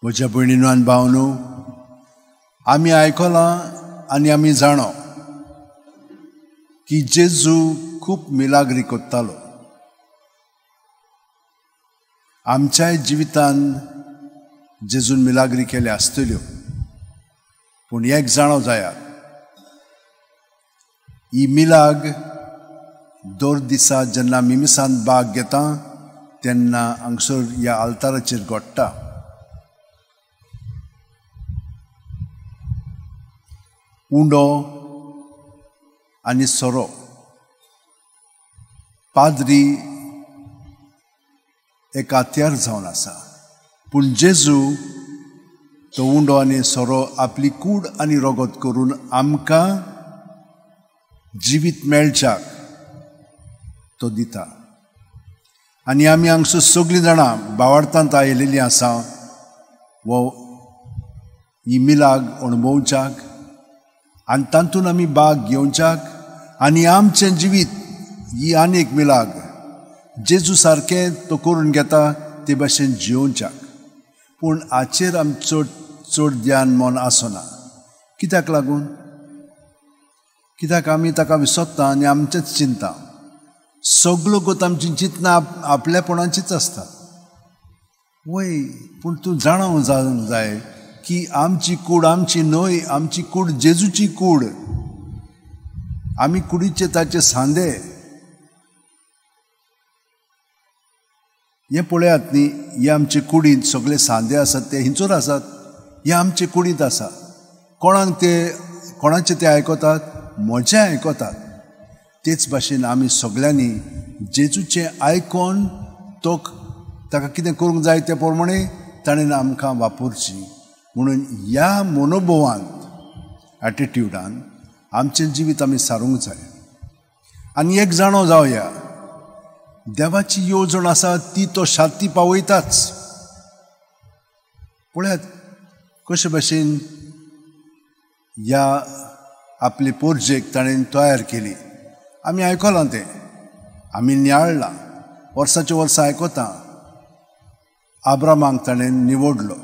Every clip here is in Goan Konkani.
म्हज्या भयणीनो आनी भावनो, आमी आयकलां आनी आमी जाणो की जेजू खूब मिलाग्री करतालो. आमच्याय जिवितान जेजून मिलाग्री केल्या आसतल्यो, पूण एक जाणो जायात, ही मिलाग दर दिसा जेन्ना आमी मिसान बाग घेता तेन्ना हांगसर ह्या आल्ताराचेर घडटा. उंडो आनी सोरो पाद्री एक हत्यार जावन आसा, पूण जेजू तो उंडो आनी सोरो आपली कूड आनी रगत करून आमकां जिवीत मेळच्याक तो दिता. आनी आमी हांगसर सगळीं जाणां बावार्थांत आयिल्लीं आसा वो ही मिलाग अणभवच्याक आनी तातूंत आमी भाग घेवच्याक आनी आमचें जिवीत ही आनी एक मिलाग जेजू सारकें तो करून घेता ते भाशेन जियोवच्याक. पूण हाचेर आम चड चड ध्यान मन आसना. कित्याक लागून? कित्याक आमी ताका विसरता आनी आमचेंच चिंता. सगळो गोत आमची चिंतना आपल्यापणाचीच आसता. वय, पूण तूं जाणा जावंक जाय की आमची कूड आमची न्हय, आमची कूड जेजूची कूड. आमी कुडीचे ताचे सांदे. हें पळयात न्ही, हे आमचे कुडींत सगळे सांदे आसात, ते हिंचोर आसात, हे आमचे कुडींत आसा. कोणाक ते कोणाचे ते आयकतात? म्हजें आयकतात. तेच भाशेन आमी सगळ्यांनी जेजूचें आयकोन तो ताका कितें करूंक जाय ते प्रमाणे ताणें आमकां वापरची. म्हणून ह्या मनोभवान एटिट्युडान आमचें जिवीत आमी सारूंक जाय. आनी एक जाणो जावया, देवाची येवजण आसा ती तो शांती पावयताच. पळयात कशे भाशेन ह्या आपले पोरजेक ताणें तयार केली. आमी आयकलां तें, आमी नियाळ्ळां, वर्साचे वर्सां आयकता. आब्रामाक ताणें निवडलो,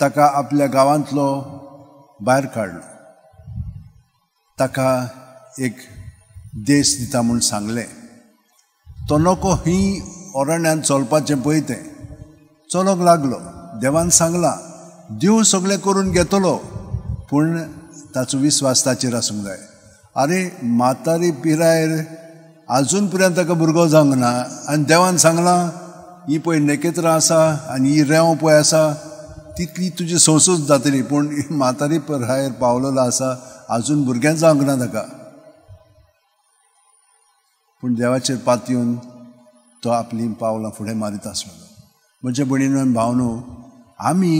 ताका आपल्या गांवांतलो भायर काडलो, ताका एक देश दिता म्हूण सांगलें. तो नको ही अरण्यांत चलपाचें पळय तें चलोंक लागलो. देवान सांगलां देव सगळें करून घेतलो, पूण ताचो विस्वास ताचेर आसूंक जाय. आरे, म्हातारी पिरायेर आजून पर्यंत ताका भुरगो जावंक ना आनी देवान सांगलां ही पळय नखेत्रां आसा आनी ही रेंव पळय आसा तितली तुजी संसूच जातली, पूण म्हातारी पिरायेर पावलेलो आसा आजून भुरगें जावंक ना ताका. पूण देवाचेर पातयेवन तो आपलीं पावलां फुडें मारीत आसलो. म्हज्या भयणीनो आनी भावनो, आमी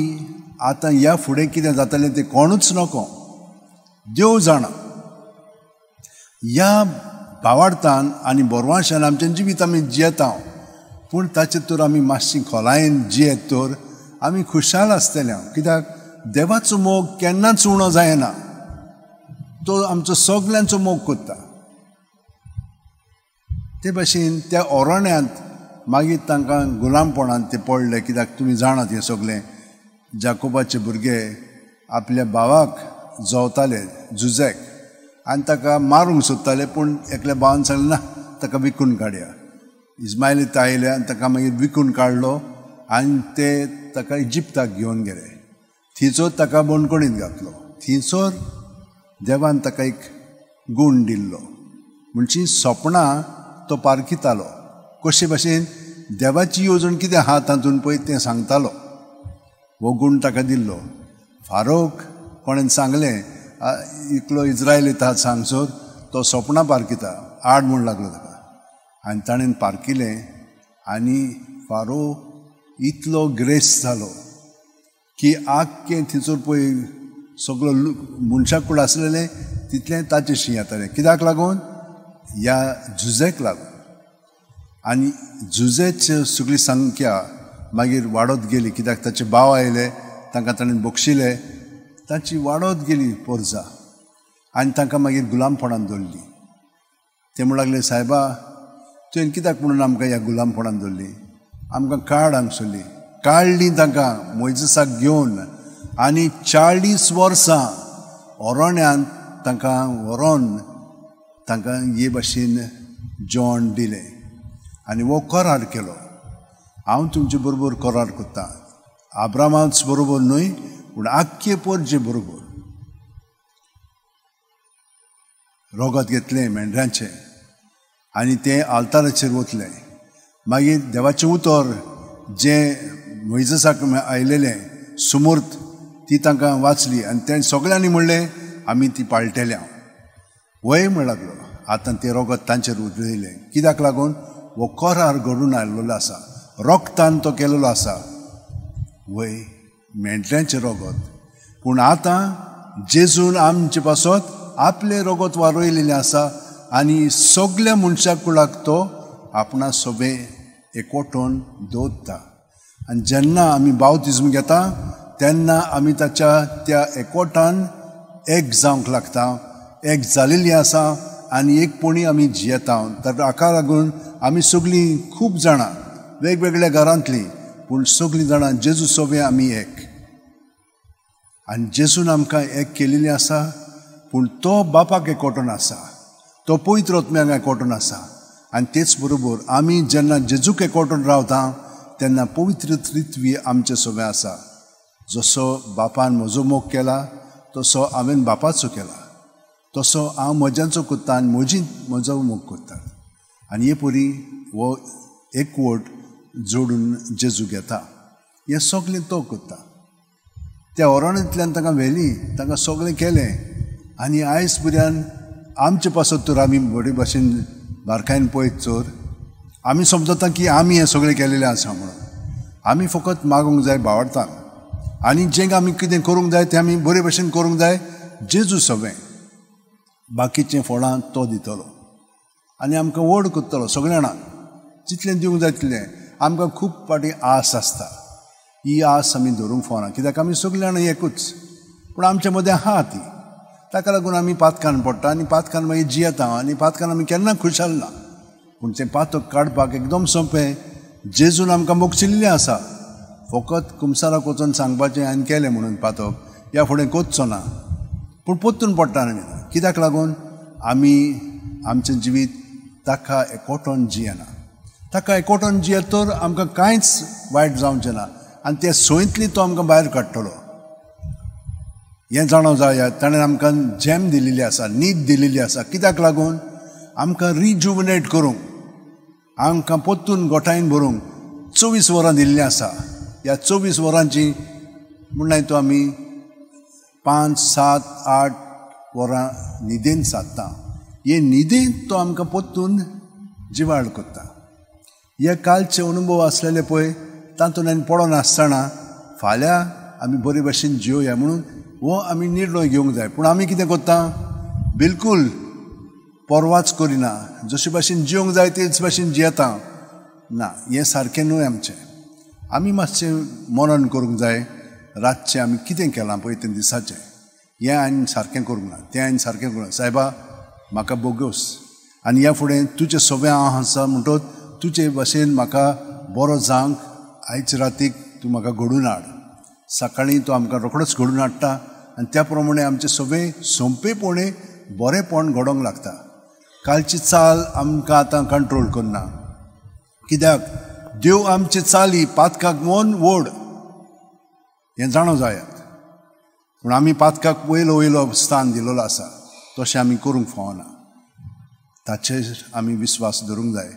आतां ह्या फुडें कितें जातलें तें कोणूच नको, देव जाणा. ह्या भावार्थान आनी बरवाशान आमचें जिवीत आमी जियेता, पूण ताचेर तर आमी मातशी खोलायेन जियेत तर आमी खुशाल आसतले. कित्याक देवाचो मोग केन्नाच उणो जायना, तो आमचो सगल्यांचो मोग करता. ते भाशेन त्या अरण्यांत मागीर तांकां गुलामपणांत ते पडले. कित्याक तुमी जाणात हें सगळें, जाकोबाचे भुरगे आपल्या भावाक जोवताले झुजेक आनी ताका मारूंक सोदताले, पूण एकल्या भावान सांगलें ना, ताका विकून काडया. इस्मायली आयले आनी ताका मागीर विकून काडलो आनी ते ताका इजिप्ताक घेवन गेले. थंयसर ताका बंदखणींत घातलो. थंयसर देवान ताका एक गूण दिल्लो, म्हणजे सपनां तो पारखितालो. कशे भाशेन देवाची येवजण कितें आहा तातूंत पळय तें सांगतालो. हो गूण ताका दिल्लो. फारोक कोणें सांगलें इतलो इज्रायल येता सांगसर तो सपनां पारखिता, आड म्हूण लागलो ताका आनी ताणें पारखिलें आनी फारो इतलो ग्रेस जालो की आख्खें थंयसर पळय सगळो मनशां कूड आसलेलें तितलें ताचेशी येतालें. कित्याक लागून? ह्या झुजेक लागून. आनी झुजेची सगळी संख्या मागीर वाडत गेली. कित्याक ताचे भाव आयले, तांकां ताणें बक्षिले, तांची वाडत गेली पोरजा आनी तांकां मागीर गुलामपणान दवरली. ते म्हणूंक लागले, सायबा तुवें कित्याक म्हणून आमकां ह्या गुलामपणान दवरली, आमकां काड हांगसरली, काडलीं तांकां मोयजेसाक घेवन आनी 40 वर्सां अरण्यांत तांकां व्हरोन तांकां हे भाशेन जेवण दिलें आनी हो करार केलो, हांव तुमचे बरोबर करार करतां, आब्रामाच बरोबर न्हय पूण आख्खे पोरजे बरोबर. रोगत घेतलें मेंढरांचें आनी तें आल्ताराचेर वतलें. मागीर देवाचें उतर जें मोयजेसाक आयलेलें सुमूर्त ती तांकां वाचली आनी तें सगळ्यांनी म्हणलें आमी ती पाळटेल्या. वय म्हण लागलो आतां तें रोगत तांचेर उडयलें. कित्याक लागून? हो करार घडून आयलेलो आसा, रोगतान तो केलेलो आसा, वय मेंढऱ्यांचें रोगत. पूण आतां जेजून आमचे पासत आपलें रोगत वारयलेलें आसा आनी सगल्या मनशा कुळाक तो आपणा सोबे एकवटून दवरता. आनी जेन्ना आमी बावतिज्म घेता तेन्ना आमी ताच्या त्या एकवटान एक जावंक लागता, एक जालेली आसा आनी एकपणी आमी जियेता. तर हाका लागून आमी सगळीं खूब जाणां वेगवेगळ्या घरांतलीं, पूण सगळीं जाणां जेजू सोबे आमी एक. आनी जेजून आमकां एक केलेली आसा, पूण तो बापाक एकवटून आसा, तो पवित्र आत्म्याक एकवटून आसा. आनी तेच बरोबर आमी जेन्ना जेजूक एकवटून रावता तेन्ना पवित्र त्रित्वी आमचे सोबे आसा. जसो बापान म्हजो मोग केला तसो हांवें बापाचो केला, तसो हांव म्हज्यांचो करता आनी म्हजी म्हजो मोग करतात. आनी हे परी हो एकवट जोडून जेजू घेता. हें सगळें तो करता. त्या अरण्यांतल्यान तांकां व्हेली, तांकां सगळें केलें आनी आयज पर्यंत आमचे पासत तर आमी बरे भाशेन बारकायेन पळयत तर आमी समजता की आमी हें सगळें केलेलें आसा म्हणून. आमी फकत मागूंक जाय भावार्थान आनी जें आमी कितें करूंक जाय तें आमी बरे भाशेन करूंक जाय जेजू सगळें. बाकीचें फळां तो दितलो आनी आमकां व्हड करतलो सगळ्या जाणांक, जितलें दिवंक जाय तितलें. आमकां खूब फावटी आस आसता, ही आस आमी धरूंक फावना कित्याक आमी सगळीं जाणां एकूच, पूण आमच्या मदें आहा ती. ताका लागून आमी पातकान पडटा आनी पातकान मागीर जियेता आनी पातकान आमी केन्ना खुशाल ना. पूण तें पातक काडपाक एकदम सोंपें, जेजून आमकां मोगशिल्लें आसा. फकत कुमसाराक वचून सांगपाचें हांवें केलें म्हणून पातक ह्या फुडें करचो ना, पूण परतून पडटा आमी. कित्याक लागून? आमी आमचें जिवीत ताका एकवटून जियेना. ताका एकवटून जियेत तर आमकां कांयच वायट जावचें ना आनी ते सोयंतली तो आमकां भायर काडटलो. हें जाणो जाय. ताणें आमकां जेम दिलेली आसा, न्हीद दिलेली आसा. कित्याक लागून? आमकां रिजुविनेट करूंक, आमकां परतून गोठायेन भरूंक 24 वरां दिल्लीं आसा. ह्या 24 वरांची म्हणल्यार तो आमी 5, 7, 8 वरां न्हिदेन सादता. हे न्हिदेंत तो आमकां परतून जिवाळ करता. हे कालचे अनुभव आसलेले पळय तातूंत आनी पडोन आसतना फाल्यां आमी बरे भाशेन जियोया म्हणून हो आमी निर्णय घेवंक जाय. पूण आमी कितें करता? बिलकूल परवाच करिना, जशे भाशेन जिवंक जाय तेच भाशेन जियेता ना. हें सारकें न्हय आमचें. आमी मातशें मनन करूंक जाय, रातचें आमी कितें केलां पळय तें दिसाचें, हें हांवें सारकें करूंक ना, तें हांवें सारकें करूंक ना. सायबा म्हाका बोगोस आनी ह्या फुडें तुजें सगळें हांव आसा म्हणटोच तुजे भाशेन म्हाका बरो जावंक आयचे रातीक तूं म्हाका घडून हाड. सकाळीं तो आमकां रोखडोच घडून हाडटा आनी त्या प्रमाणे आमचें सगळें सोंपेपणी बरेंपण घडोवंक लागता. कालची चाल आमकां आतां कंट्रोल करना, कित्याक देव आमचे चाली पातकाक मन व्हड हें जाणो जायात. पूण आमी पातकाक वयलो वयलो स्थान दिलेलो आसा, तशें आमी करूंक फावना. ताचेर आमी विस्वास धरूंक जाय.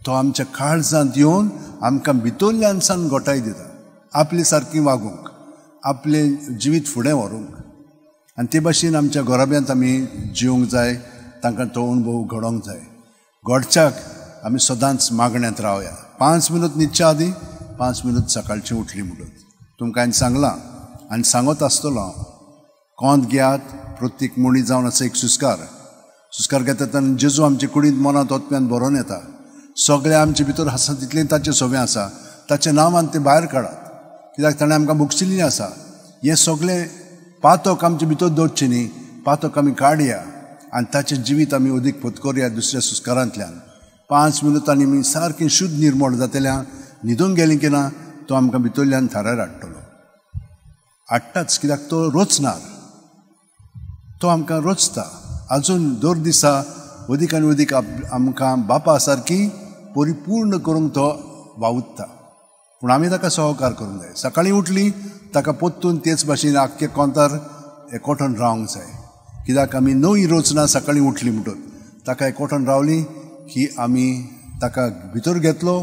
तो आमच्या काळजांत येवन आमकां भितरल्यान सान गोठाय दिता, आपले सारकी वागूंक, आपलें जिवीत फुडें व्हरूंक. आनी ते भाशेन आमच्या घराब्यांत आमी जिवंक जाय, तांकां तो अणभव घडोवंक जाय. घडच्याक आमी सदांच मागण्यांत रावया. 5 मिनट न्हिदच्या आदीं 5 मिनट सकाळचीं उठली म्हणून तुमकां हांवें सांगलां आनी सांगत आसतलो हांव. कोंत घेयात, प्रत्येक मणी जावन आसा एक सुस्कार. सुस्कार घेता तेन्ना जेजू आमचे कुडींत मनांत ओतप्यान भरोन येता. सगळें आमचे भितर आसा तितलें ताचें सगळें आसा, ताचें नांवान तें भायर काडात, कित्याक ताणें आमकां मुक्षिल्लें आसा. हें सगळें पातक आमचे भितर दवरचें न्ही, पातक आमी काडया आनी ताचें जिवीत आमी अदीक पत्करया दुसऱ्या सुस्कारांतल्यान. 5 मिनटांनी आमी सारकें शुद्ध निर्मळ जातल्या. न्हिदूंक गेलीं की ना तो आमकां भितरल्यान थारार हाडटलो, हाडटाच, कित्याक तो रोचणार, तो आमकां रोचता. आजून दर दिसा अदीक आनी अदीक आमकां बापा सारकी परिपूर्ण करूंक तो वावुरता. पूण आमी ताका सहकार करूंक जाय. सकाळीं उठली ताका पोत्तून तेच भाशेन आख्खे कोंतार एकोठोन रावंक जाय, कित्याक आमी नवी रचना सकाळीं उठली म्हणटत ताका एकोठोन रावली की आमी ताका भितर घेतलो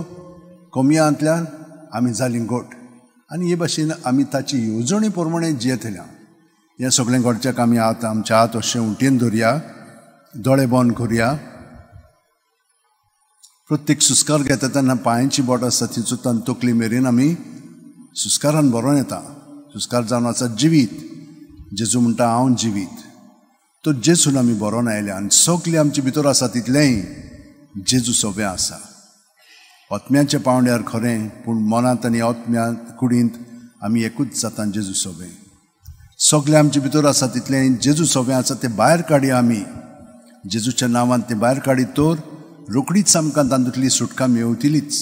कोमयांतल्यान आमी जालीं गोट. आनी हे भाशेन आमी ताची येवजणे प्रमाणे जियेतल्या. हें सगळें घडच्याक आमी हात आमच्या हात अशें उंटेन धरया, दोळे बंद करुया. प्रत्येक सुस्कार घेता तेन्ना पांयांची बोट आसा तितूंतल्यान तकली मेरेन आमी सुस्कारान भरोन येता. सुस्कार जावन आसा जिवीत. जेजू म्हणटा हांव जिवीत, तो जेजून आमी भरोन आयल्या आनी सगळें आमचे भितर आसा तितलेंय जेजू सोबें आसा. आत्म्याच्या पावंड्यार खरें, पूण मनांत आनी आत्म्या कुडींत आमी एकूच जाता जेजू सोबें. सगळें आमचे भितर आसा तितलें जेजू सोबें आसा तें भायर काडया आमी. जेजूच्या नांवान तें भायर काडीत तर रोखडीच आमकां तातूंतली सुटका मेवतलीच.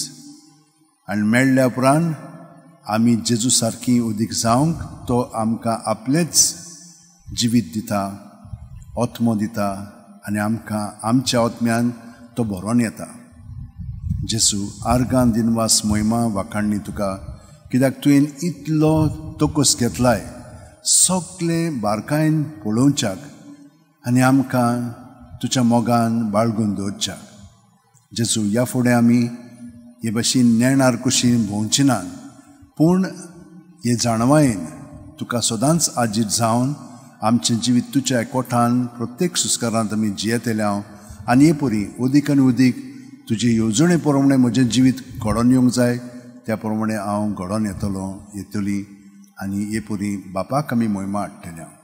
आनी मेळ्ळ्या उपरांत आमी जेजू सारकी अदीक जावंक तो आमकां आपलेंच जिवीत दिता, आत्मो दिता आनी आमकां आमच्या आत्म्यान तो भरोन येता. जेजू आर्गान दिनवास मोहिमा वाखाणणी तुका, कित्याक तुवें इतलो तोकोस घेतलाय सगळें बारकायेन पळोवच्याक आनी आमकां तुज्या मोगान बाळगून दवरच्याक. जेजू ह्या फुडें आमी हे भाशेन नेणार कुशीन भोंवची नात, पूण हे जाणवायेन तुका सदांच आजीत जावन आमचें जिवीत तुज्या एकोठान प्रत्येक सुस्कारांत आमी जियेतले हांव. आनी हे परी अदीक आनी अदीक तुजे येवजणे प्रमाणे म्हजें जिवीत घडोवन येवंक जाय, त्या प्रमाणे हांव घडोवन येतलो येतली. आनी हे परी बापाक आमी मोहिमा हाडटले.